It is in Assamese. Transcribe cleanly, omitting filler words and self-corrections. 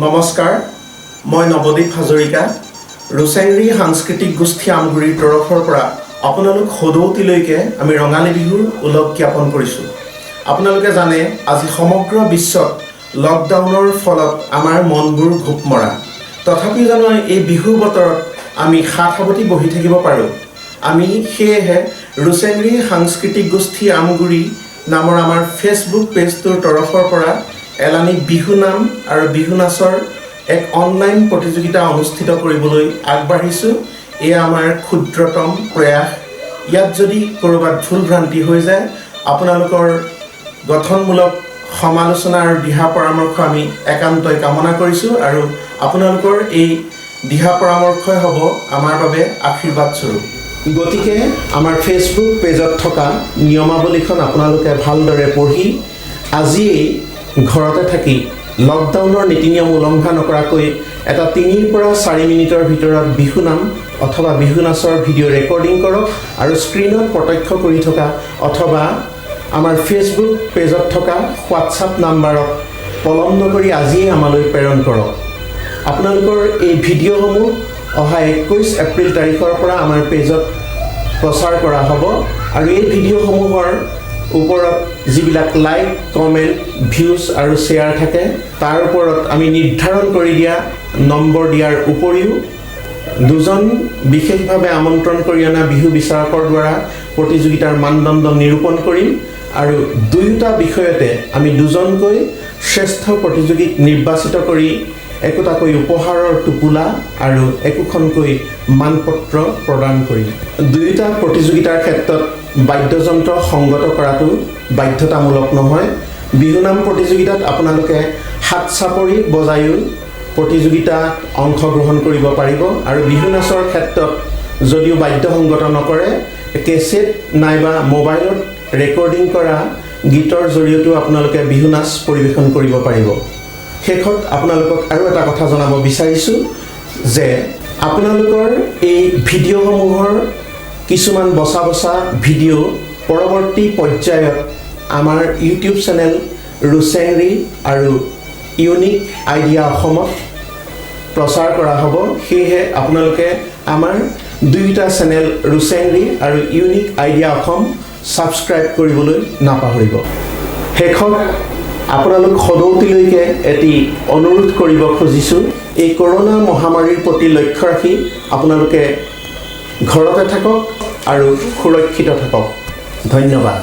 নমস্কাৰ, মই নৱদ্বীপ হাজৰিকা, ৰুচেংৰি সাংস্কৃতিক গোষ্ঠী আমগুৰিৰ তৰফৰ পৰা আপোনালোক সদৌতিলৈকে আমি ৰঙালী বিহুৰ ওলগ জ্ঞাপন কৰিছোঁ। আপোনালোকে জানে, আজি সমগ্ৰ বিশ্বত লকডাউনৰ ফলত আমাৰ মনবোৰ ঘোপমৰা। তথাপিও জানো এই বিহুৰ বতৰত আমি হাত সাৱটি বহি থাকিব পাৰোঁ? আমি সেয়েহে ৰুচেংৰি সাংস্কৃতিক গোষ্ঠী আমগুৰি নামৰ আমাৰ ফেচবুক পেজটোৰ তৰফৰ পৰা এলানি বিহু নাম আৰু বিহু নাচৰ এক অনলাইন প্ৰতিযোগিতা অনুষ্ঠিত কৰিবলৈ আগবাঢ়িছোঁ। এয়া আমাৰ ক্ষুদ্ৰতম প্ৰয়াস। ইয়াত যদি ক'ৰবাত ভুল ভ্ৰান্তি হৈ যায়, আপোনালোকৰ গঠনমূলক সমালোচনা আৰু দিহা পৰামৰ্শ আমি একান্তই কামনা কৰিছোঁ আৰু আপোনালোকৰ এই দিহা পৰামৰ্শই হ'ব আমাৰ বাবে আশীৰ্বাদ স্বৰূপ। গতিকে আমাৰ ফেচবুক পেজত থকা নিয়মাৱলীখন আপোনালোকে ভালদৰে পঢ়ি আজিয়েই ঘৰতে থাকি লকডাউনৰ নীতি নিয়ম উলংঘা নকৰাকৈ এটা 3ৰ পৰা 4 মিনিটৰ ভিতৰত বিহু নাম অথবা বিহু নাচৰ ভিডিঅ' ৰেকৰ্ডিং কৰক আৰু স্ক্ৰীণত প্ৰত্যক্ষ কৰি থকা অথবা আমাৰ ফেচবুক পেজত থকা হোৱাটছআপ নাম্বাৰত পলম নকৰি আজিয়েই আমালৈ প্ৰেৰণ কৰক। আপোনালোকৰ এই ভিডিঅ'সমূহ অহা 21 এপ্ৰিল তাৰিখৰ পৰা আমাৰ পেজত প্ৰচাৰ কৰা হ'ব আৰু এই ভিডিঅ'সমূহৰ ওপৰত যিবিলাক লাইক, কমেণ্ট, ভিউজ আৰু শ্বেয়াৰ থাকে, তাৰ ওপৰত আমি নিৰ্ধাৰণ কৰি দিয়া নম্বৰ দিয়াৰ উপৰিও দুজন বিশেষভাৱে আমন্ত্ৰণ কৰি অনা বিহু বিচাৰকৰ দ্বাৰা প্ৰতিযোগিতাৰ মানদণ্ড নিৰূপণ কৰিম আৰু দুয়োটা বিষয়তে আমি দুজনকৈ শ্ৰেষ্ঠ প্ৰতিযোগীক নিৰ্বাচিত কৰি একোটাকৈ উপহাৰৰ টোপোলা আৰু একোখনকৈ মানপত্ৰ প্ৰদান কৰিম। দুয়োটা প্ৰতিযোগিতাৰ ক্ষেত্ৰত বাদ্যযন্ত্ৰ সংগত কৰাটো বাধ্যতামূলক নহয়। বিহুনাম প্ৰতিযোগিতাত আপোনালোকে হাত চাপৰি বজায়ো প্ৰতিযোগিতাত অংশগ্ৰহণ কৰিব পাৰিব আৰু বিহু নাচৰ ক্ষেত্ৰত যদিও বাদ্যসংগত নকৰে, কেছেট নাইবা মোবাইলত ৰেকৰ্ডিং কৰা গীতৰ জৰিয়তেও আপোনালোকে বিহু নাচ পৰিৱেশন কৰিব পাৰিব। শেষত আপোনালোকক আৰু এটা কথা জনাব বিচাৰিছোঁ যে আপোনালোকৰ এই ভিডিঅ'সমূহৰ কিছুমান বচা বচা ভিডিঅ' পৰৱৰ্তী পৰ্যায়ত আমাৰ ইউটিউব চেনেল ৰুচেংৰি আৰু ইউনিক আইডিয়া অসমত প্ৰচাৰ কৰা হ'ব। সেয়েহে আপোনালোকে আমাৰ দুয়োটা চেনেল ৰুচেংৰি আৰু ইউনিক আইডিয়া অসম ছাবস্ক্ৰাইব কৰিবলৈ নাপাহৰিব। শেষত আপোনালোক সদৌতিলৈকে এটি অনুৰোধ কৰিব খুজিছোঁ। এই কৰোণা মহামাৰীৰ প্ৰতি লক্ষ্য ৰাখি আপোনালোকে ঘৰতে থাকক আৰু সুৰক্ষিত থাকক। ধন্যবাদ।